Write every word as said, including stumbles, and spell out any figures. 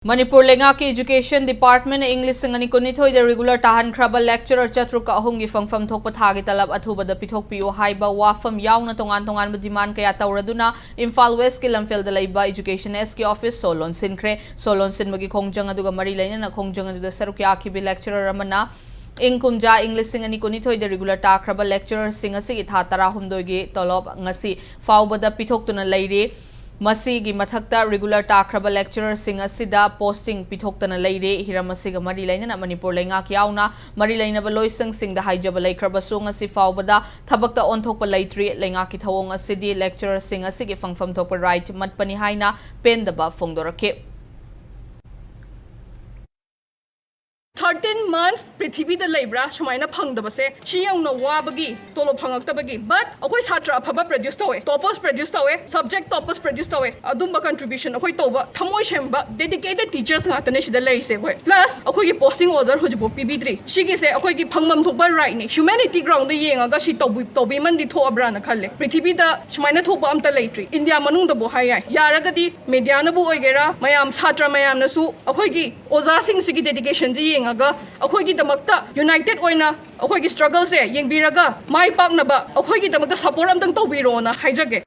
ꯃꯅꯤꯄꯨꯔ ꯂꯩꯉꯥꯛꯀꯤ Education Department ꯏꯪ ꯂꯤꯁꯤꯡ ꯑꯅꯤ ꯀꯨꯟꯅꯤꯊꯣꯏꯗ regular ꯇꯥꯍꯟꯈ꯭ꯔꯕ lecturer ꯆꯥꯇ꯭ꯔꯨꯛꯀ ꯑꯍꯨꯝꯒꯤ ꯐꯪꯐꯝ ꯊꯣꯛꯄ ꯊꯥꯒꯤ ꯇꯂꯕ ꯑꯊꯨꯕꯗ ꯄꯤꯊꯣꯛꯄꯤꯌꯨ ꯍꯥꯏꯕ ꯋꯥꯐꯝ ꯌꯥꯎꯅ ꯇꯣꯉꯥꯟ ꯇꯣꯉꯥꯟꯕ demand ꯀꯌꯥ ꯇꯧꯔꯗꯨꯅ ꯏꯝꯐꯥꯜ Westꯀꯤ ꯂꯝꯐꯦꯜꯗ ꯂꯩꯕ Education Sꯀꯤ office ꯁꯣ ꯂꯣꯟꯁꯤꯟꯈ꯭ꯔꯦ꯫ ꯁꯣ ꯂꯣꯟꯁꯤꯟꯕꯒꯤ ꯈꯣꯡꯖꯪ ꯑꯗꯨꯒ ꯃꯔꯤ ꯂꯩꯅꯅ ꯈꯣꯡꯖꯪ ꯑꯗꯨꯗ ꯁꯔꯨꯛ ꯌꯥꯈꯤꯕ lecturer ꯑꯃꯅ ꯏꯪ ꯀꯨꯝꯖꯥ ꯏꯪ ꯂꯤꯁꯤꯡ ꯑꯅꯤ ꯀꯨꯟꯅꯤꯊꯣꯏꯗ regular ꯇꯥꯈ꯭ꯔꯕ lecturerꯁꯤꯡ ꯑꯁꯤꯒꯤ ꯊꯥ ꯇꯔꯥꯍꯨꯝꯗꯣꯏꯒꯤ ꯇꯣꯂꯣꯞ ꯉꯁꯤ ꯐꯥꯎꯕꯗ ꯄꯤꯊꯣꯛꯇꯨꯅ ꯂꯩꯔꯤ꯫ ꯃꯁꯤꯒꯤ ꯃꯊꯛꯇ regular ꯇꯥꯈ꯭ꯔꯕ lecturerꯁꯤꯡ ꯑꯁꯤꯗ posting ꯄꯤꯊꯣꯛꯇꯅ ꯂꯩꯔꯦ꯫ ꯍꯤꯔꯝ ꯑꯁꯤꯒ ꯃꯔꯤ ꯂꯩꯅꯅ ꯃꯅꯤꯄꯨꯔ ꯂꯩꯉꯥꯛ ꯌꯥꯎꯅ ꯃꯔꯤ ꯂꯩꯅꯕ ꯂꯣꯏꯁꯪꯁꯤꯡꯗ ꯍꯥꯏꯖꯕ ꯂꯩꯈ꯭ꯔꯕꯁꯨ ꯉꯁꯤ ꯐꯥꯎꯕꯗ ꯊꯕꯛꯇ ꯑꯣꯟꯊꯣꯛꯄ ꯂꯩꯇ꯭ꯔꯤ꯫ ꯂꯩꯉꯥꯛꯀꯤ ꯊꯧꯑꯣꯡ ꯑꯁꯤꯗꯤ lecturerꯁꯤꯡ ꯑꯁꯤꯒꯤ ꯐꯪꯐꯝ ꯊꯣꯛꯄ right ꯃꯠꯄꯅꯤ ꯍꯥꯏꯅ ꯄꯦꯟꯗꯕ ꯐꯣꯡꯗꯣꯔꯛꯈꯤ꯫ Thirteen months ꯄ꯭ꯔꯤꯊꯤꯕꯤꯗ ꯂꯩꯕ꯭ꯔꯥ ꯁꯨꯃꯥꯏꯅ ꯐꯪꯗꯕꯁꯦ? ꯁꯤ ꯌꯧꯅ ꯋꯥꯕꯒꯤ, ꯇꯣꯂꯣꯞ ꯐꯪꯉꯛꯇꯕꯒꯤ, but ꯑꯩꯈꯣꯏ ꯁꯥꯇ꯭ꯔ ꯑꯐꯕ produce ꯇꯧꯋꯦ, toppers produce ꯇꯧꯋꯦ, subject toppers produce ꯇꯧꯋꯦ꯫ ꯑꯗꯨꯝꯕ contribution ꯑꯩꯈꯣꯏ ꯇꯧꯕ, ꯊꯃꯣꯏ ꯁꯦꯡꯕ dedicated teachers ꯉꯥꯛꯇꯅꯦ ꯁꯤꯗ ꯂꯩꯔꯤꯁꯦ ꯑꯩꯈꯣꯏ꯫ Plus ꯑꯩꯈꯣꯏꯒꯤ posting order ꯍꯧꯖꯤꯛꯐꯥꯎ ꯄꯤꯕꯤꯗ꯭ꯔꯤ꯫ ꯁꯤꯒꯤꯁꯦ ꯑꯩꯈꯣꯏꯒꯤ ꯐꯪꯐꯝ ꯊꯣꯛꯄ rightꯅꯤ꯫ Humanity groundꯗ ꯌꯦꯡꯉꯒ ꯁꯤ ꯇꯧꯕꯤ-, ꯇꯧꯕꯤꯃꯟꯗꯤ ꯊꯣꯛꯑꯕ꯭ꯔꯥꯅ ꯈꯜꯂꯦ꯫ ꯄ꯭ꯔꯤꯊꯤꯕꯤꯗ ꯁꯨꯃꯥꯏꯅ ꯊꯣꯛꯄ ꯑꯝꯇ ꯂꯩꯇ꯭ꯔꯤ꯫ ꯏꯟꯗꯤꯌꯥ ꯃꯅꯨꯡꯗꯕꯨ ꯍꯥꯏ ꯌꯥꯏ꯫ ꯌꯥꯔꯒꯗꯤ mediaꯅꯕꯨ ꯑꯣꯏꯒꯦꯔꯥ, ꯃꯌꯥꯝ ꯁꯥꯇ꯭ꯔ ꯃꯌꯥꯝꯅꯁꯨ ꯑꯩꯈꯣꯏꯒꯤ ꯑꯣꯖꯥꯁꯤꯡꯁꯤꯒꯤ dedicationꯁꯤ ꯌꯦꯡꯉꯒ ꯑꯩꯈꯣꯏꯒꯤꯗꯃꯛꯇ united ꯑꯣꯏꯅ ꯑꯩꯈꯣꯏꯒꯤ struggleꯁꯦ ꯌꯦꯡꯕꯤꯔꯒ ꯃꯥꯏ ꯄꯥꯛꯅꯕ ꯑꯩꯈꯣꯏꯒꯤꯗꯃꯛꯇ support ꯑꯝꯇꯪ ꯇꯧꯕꯤꯔꯣꯅ ꯍꯥꯏꯖꯒꯦ꯫